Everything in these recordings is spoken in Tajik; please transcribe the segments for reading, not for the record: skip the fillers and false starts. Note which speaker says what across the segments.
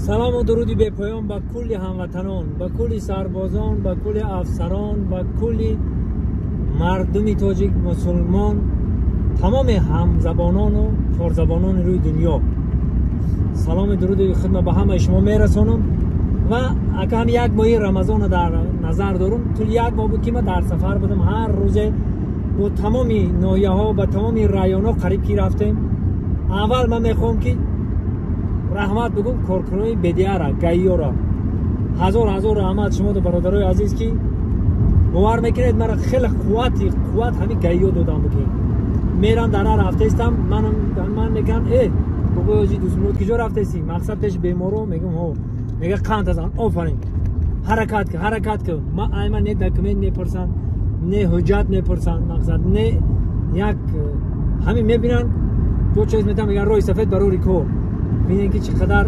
Speaker 1: Салому дуруди бепоён ба кулли ҳамватанон, ба кулли сарбозон, ба кулли афсарон, ба кулли мардуми тоҷик, мусулмон, тамоми ҳамзабонону форзабонони рӯи дунё. Саломи дуруди худро ба ҳамаи шумо мерасонам ва ака ҳам як моҳи Рамазонро дар назар дорам. Тӯли як моҳ буд ки ман дар сафар будам, ҳар рӯзе бо тамоми ноҳияҳо, ба тамоми районҳо қариб ки рафтем. Аввал ман мехоҳам ки раҳмат бигӯм коркунони бедиара, гаиёра. Ҳазор ҳазор раҳмат шумо бародарои азиз ки бовар мекунед мара хеле қувват ҳамин гаиё додам букин. Мерам дар ҳар ҳафтаистам, ман мегӯям э бобои ҳоҷи Дӯстмурод куҷо рафтаистӣ? Мақсад пеш беморо мегӯм ҳо. Мега қанд азан, офарин. Ҳаракат кун, ҳаракат кун. Ман айма не документ мепурсанд, не ҳуҷҷат мепурсанд, мақсад не як ҳамин мебинанд, ду чиз метам мегӯян роҳи сафед барори кор. Бинед ки чӣ қадар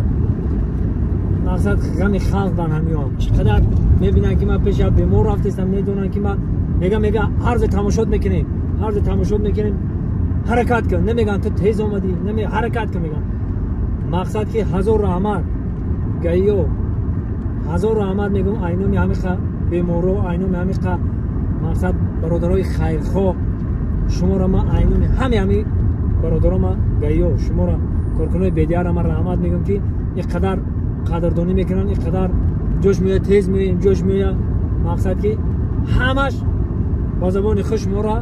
Speaker 1: мақсад ғами халқ дан ҳамиён, чӣ қадар мебинанд ки ман пеш як бемор рафтаистам, медонанд ки ман мега ҳар рӯз тамошот мекунем, ҳар рӯз тамошот мекунем, ҳаракат кун. Намегӯянд ту тез омадӣ, наме ҳаракат кун мегӯянд. Мақсад ки ҳазор раҳмат гаиё, ҳазор раҳмат мегӯм айноми ҳамиқа беморо, айноми ҳамиқа мақсад бародарои хайрхоҳ. Шуморо ман айноми ҳами бародаро ма гаиё, шуморо коркунои бедиара ман раҳмат мегӯм ки ин қадар қадрдонӣ мекунанд, ин қадар ҷош меояд, тез меоем, ҷош меояд. Мақсад ки ҳамаш ба забони хуш моро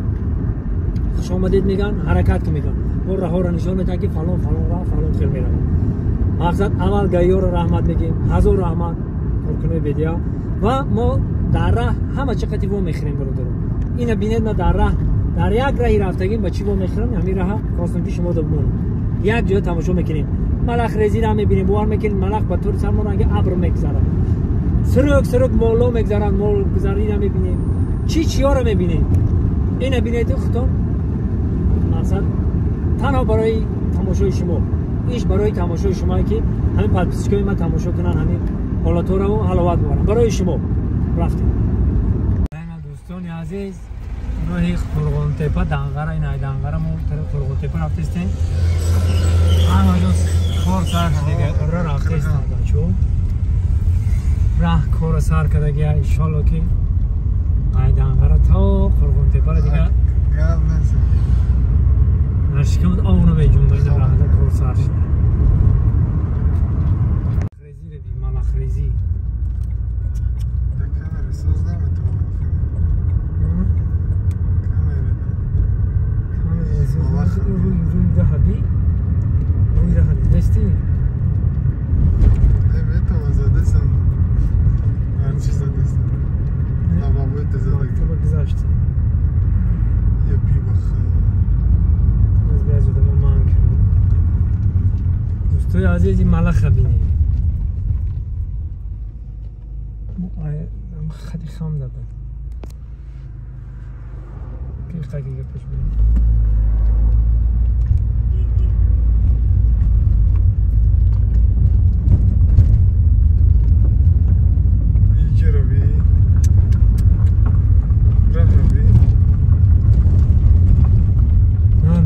Speaker 1: хушомадед мегӯянд, ҳаракат ки мегӯянд, бо раҳоро нишон медиҳанд ки фалон фалон ра фалон хел меравад. Мақсад аввал гаиёро раҳмат мегӯем, ҳазор раҳмат коркунои бедиа. Ва мо дар раҳ ҳама чӣ қати во мехӯрем бародаро. Ина бинед, ма дар раҳ дар як раҳи рафтагим ба чӣ во мехӯрам, ҳамин раҳа хостам ки шумо бимонед. Як ҷо тамошо мекунем, малах резира мебинем, бовар мекунед малах ба тури сар мо ранги абр мегзарад, сирӯк сирӯк моло мегзаранд, мол гузарина мебинем, чӣ чиёро мебинем. Ина бинед худтон, мақсад танҳо барои тамошои шумо, иш барои тамошои шумое ки ҳамин подписчикои ман тамошо кунанд, ҳамин ҳолаторо ҳаловат бибаранд барои шумо. Рафтем дӯстони азиз, роҳи Қурғонтепа Данғара, ин ай Данғара мо тараф Қурғонтепа рафтестем. Ҳама ҷо кор сар шудага, ура рафтестем бачо. Раҳ кора сар кардагия, иншолло ки ай Данғара то Қурғонтепаро дига дар шикамат об намеҷунба, ин раҳда кор сар шуда. Резӣ реби, малахрезӣ. روی رهبی دستی؟ дӯстои азиз, ин малаха бинед, хати хам дада қиқагига пеш бинед.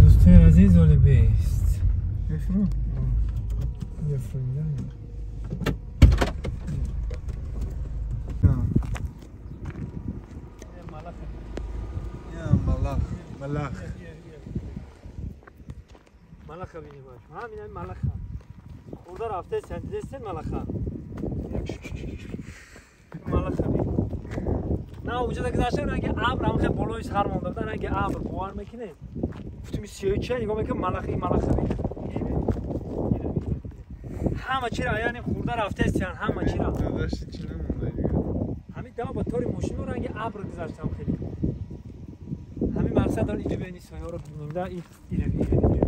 Speaker 1: Дӯстои азиз, оли бест малаха бинем, ҳамин малаха хурда рафтаст, дидестен малаха, малаха бин. На уҷада гузашта ранги абр ҳам хел болои сар монда буда, ранги абр, бовар мекунед? Гуфтум сиёҳи чия, нигоҳ мекунем малаха, малаха бин. Ҳама чира яъне хурда рафтаистян, ҳама чира. Ҳамин дама ба тори мошино ранги абр гузаштам хеле. Ҳамин мақсад дор иҷо бини сояро бинем да, ира ира ира.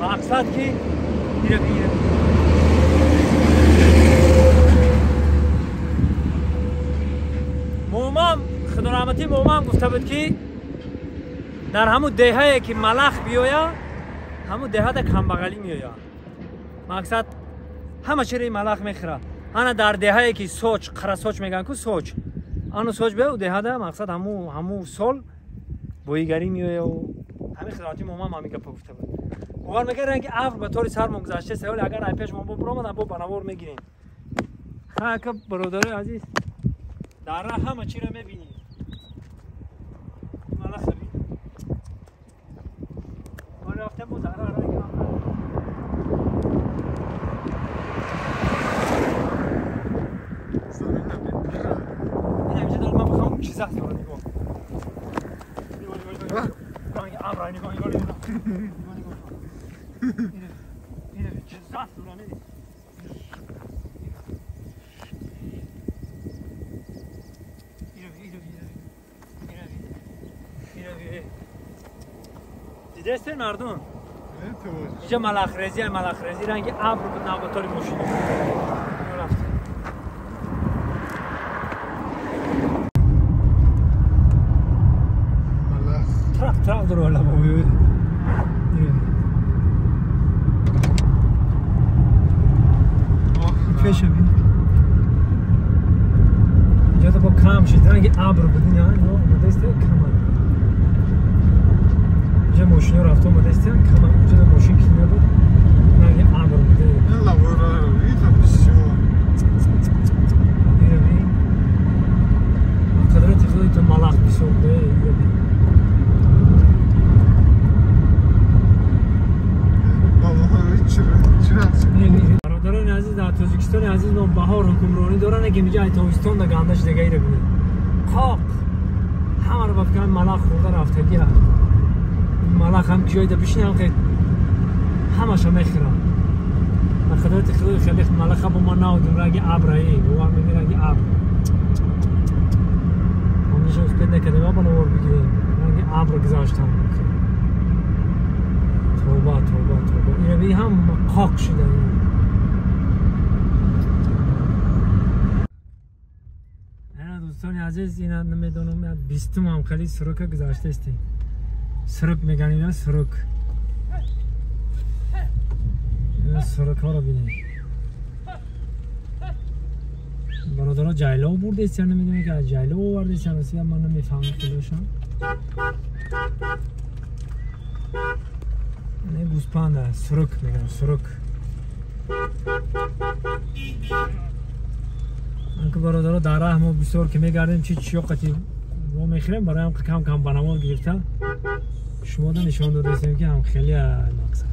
Speaker 1: Мақсад ки ира ира. Момам худо раҳмати Хизрати момам гуфта буд ки дар ҳамун деҳае ки малах биёя, ҳамун деҳада камбағалӣ меоя. Мақсад ҳама чиро малах мехӯра. Ана дар деҳае ки соч, қарасоч мегӯянд ку соч, ану соч биё, деҳада мақсад ҳаму сол боигарӣ меоя. Ҳамин хизрати момам ҳамин гапа гуфта буд. Бовар мекардам ки абр ба тори сармон гузашта савол, агар ай пеш мо биромадам бо ба навор мегирем. Ха бародарои азиз, дар раҳ ҳама чиро мебинем. Малах бин. Мо рафтем бо дар раҳ. Ин ҳамиша дар ман бихоҳам чиз аст дорад, нигоҳ. Нигоҳ, нигоҳ, нигоҳ. Абр нигоҳ, нигоҳ, нигоҳ. Нигоҳ, нигоҳ. Ин чиз аст дорад. Дидестен мардум? Инҷа малахрезӣ, малахрезӣ ранги абр буд навбатори мошина. Трак трак дора лабо. Пеша бин. Инҷа то кам шид, ранги абр буд ина, омадасте кам. Инҷа мошино рафта омадастиян, кама инҷа мошин ки набуд, ранги абр буд. Қадрати худои то малах бисёр буда. Бародарони азиз, дар Тоҷикистони азиз мо баҳор ҳукмронӣ доранд, ки инҷа ай тобистон да гандаш дигаиро бинед. Қоқ ҳамаро ба фикрам малах хӯрда рафтагиа. Малах ҳам ҷойда бишинам ки ҳамаша мехӯрам. Ба қадрати худои хеле малаха бо ман наодим, ранги абраи, бовар мекунӣ, ранги абр. Ҳамеша успед накардем, ба навор бигирем. Ранги абр гузаштам. Тавба, тавба, тавба. Ина би ҳам қоқ шуда. Ана дӯстони азиз, ина намедонам, бистум ҳам хеле срока гузаштаистем. Срок мегӯянд ина, срок. Ина срокҳоро бинед. Бародаро ҷайлов бурдест, я намедонам ки аз ҷайлов овардест, я росия ман намефаҳмам хелошам. Ина гӯспанда, срок мегӯянд, срок. Анки бародаро дар раҳ мо бисёр ки мегардем, чи чиё қати мо мехӯрем, барои ҳам кам кам ба навор гирифта шумода нишон додастем ки ҳам хеле мақсад.